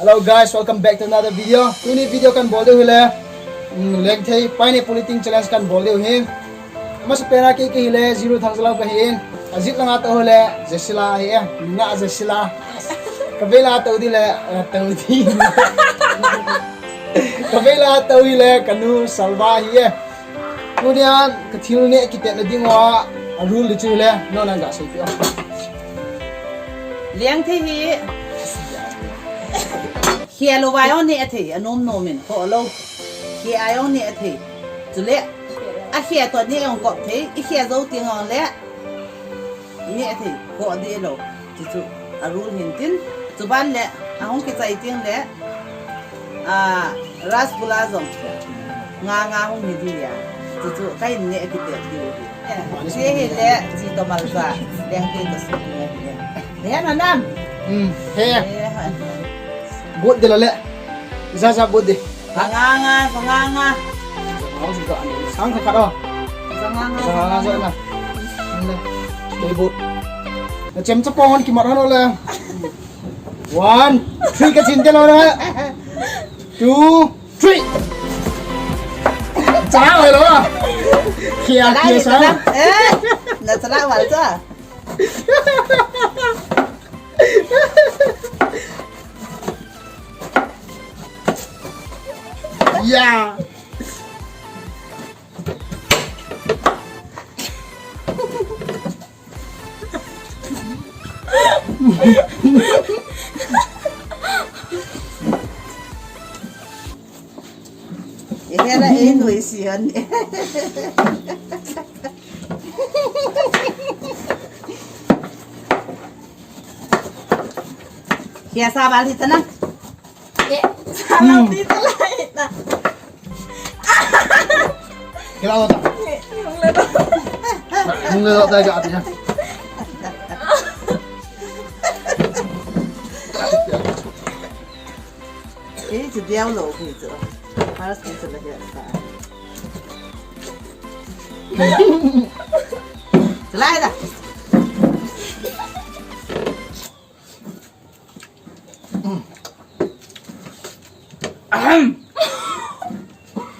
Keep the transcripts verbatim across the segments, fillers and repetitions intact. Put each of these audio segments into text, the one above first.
Hello guys, welcome back to another video. Tuni video kan bol diu hile, mm, Lengthei Pineapple Eating Challenge kan bol diu hi. Amasa pena kei kei hile Zero Thangjalau kahin. Ajit langa tou hile Jesila hi e. Nga Jesila. Kavela tou dile, eh, tou di. Kavela tou hile kanu Salva hi e. Tunia kathil neh kitetna ding uva, a rule chu le, nangho nang gasei peh o. Lengthei hi. Khel louva jong neh thei, anom nom in, khoh lou. Khel a jong neh thei. Chule, akhel toh neh jong kop thei, ikhel jou teng jong le. Neh thei, khoh deh lou. Chuchu, a rule hin tin. Chuban le, ahung kichai teng le, a, rasgulla jong. Nga nga hung hi ding a. Chuchu, kahin neh kitet diu hi. Che hile, chi toh malcha. Lengthei toh sum neh hile. He na nam. Hmm, he. He ha. Bot de la le. Jaja bot de. Sanganga, sanganga. Sang khat khat o. Sanganga, sanganga, sanganga. Sanganga. Kei bot. Na chem chapang hon kimat hon o le. One, three kachin kei lou na. Two, three. Chala hoi lou. Kia, kia sa. Eh, na chala wal cha. Ya. Ihera ei nuisi hon. Kia sa bal hi ta na. Eh, salah Hmm. Kita lai na. Kila ko ta. Hung le do. Hung le do ta ja ti ha. Eh, chu diau lo ki chu. Paras ki chu la ya sa. Lai da. Ahem.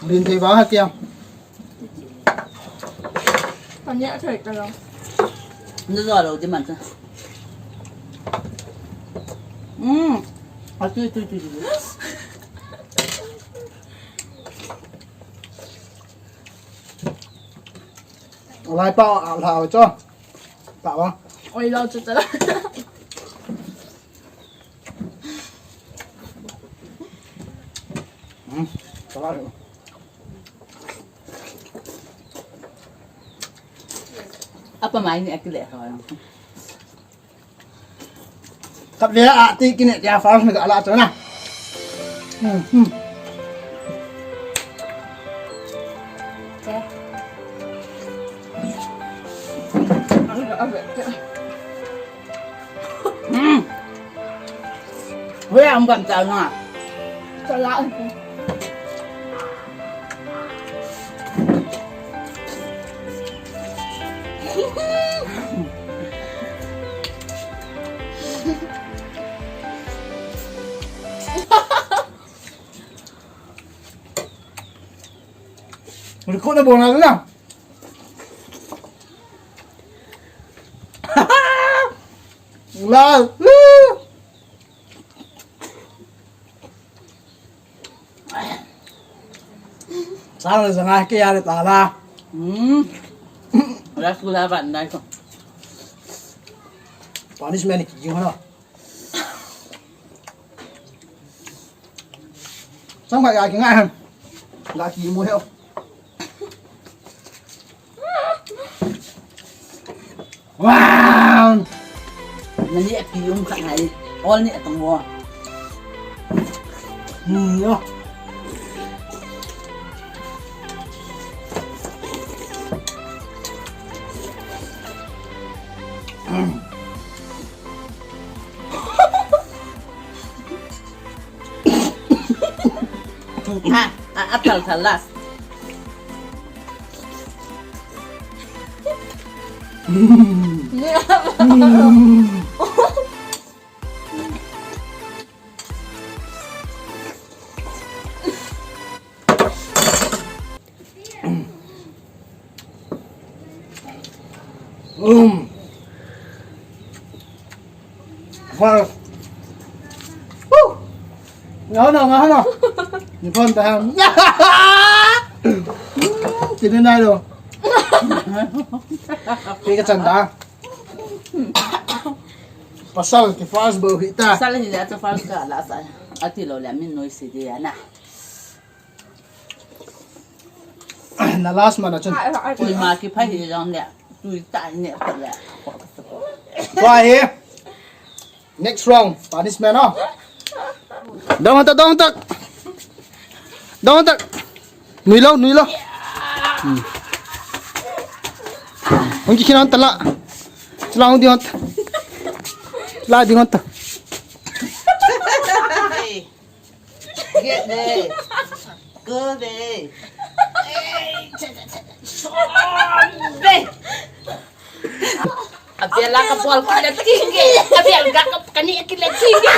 Lin thei vang ha tia. Panya thei ka lo. Ni zo lo di man ta. Mm. A tui tui tui tui. Lai pa a la cho. Pa wa. Oi lo cho cho. Hmm, salad. Apa mai ni akile ka. Kap dia ati kini dia fast ni ka ala tu na. Hmm, hmm. Aku dah ambil. Hmm. Weh, ang ganda nga. Salah. Record na bona na. La. Sang le sang a ke ya le ta la. Hmm. Rasgulla ban dai ko. Punishment ki jing ho na. Sang ba ya ki ngai han. Ga ki mo he. Wow! Nani a pi um khat ngai. All ni atong wo. Hmm, yo. Ah, ah, atal thalas. Um. Wow. Woo. Ngano, ngano. Ni pon ta ham. Tini nai lo. Pi ka chan ta. Pasal ki first bo hi ta. Pasal hi le atu first ka la sa. Ati lo le min noi si dia na. Na last man a chun. Oi ma ki phai hi jong le. Tui ta ne pa le. Tua hi. Next round. Punishment, oh. Dong ta, dong ta. Dong ta. Nui lo, nui lo. Hmm. Hung ki khinan ta la. Chila hung di hon ta. La di hon ta. Get there. Go there. Hey, cha, cha, cha. Shombe. Abia la ka bol kile tinge. Abia la ka kani kile tinge.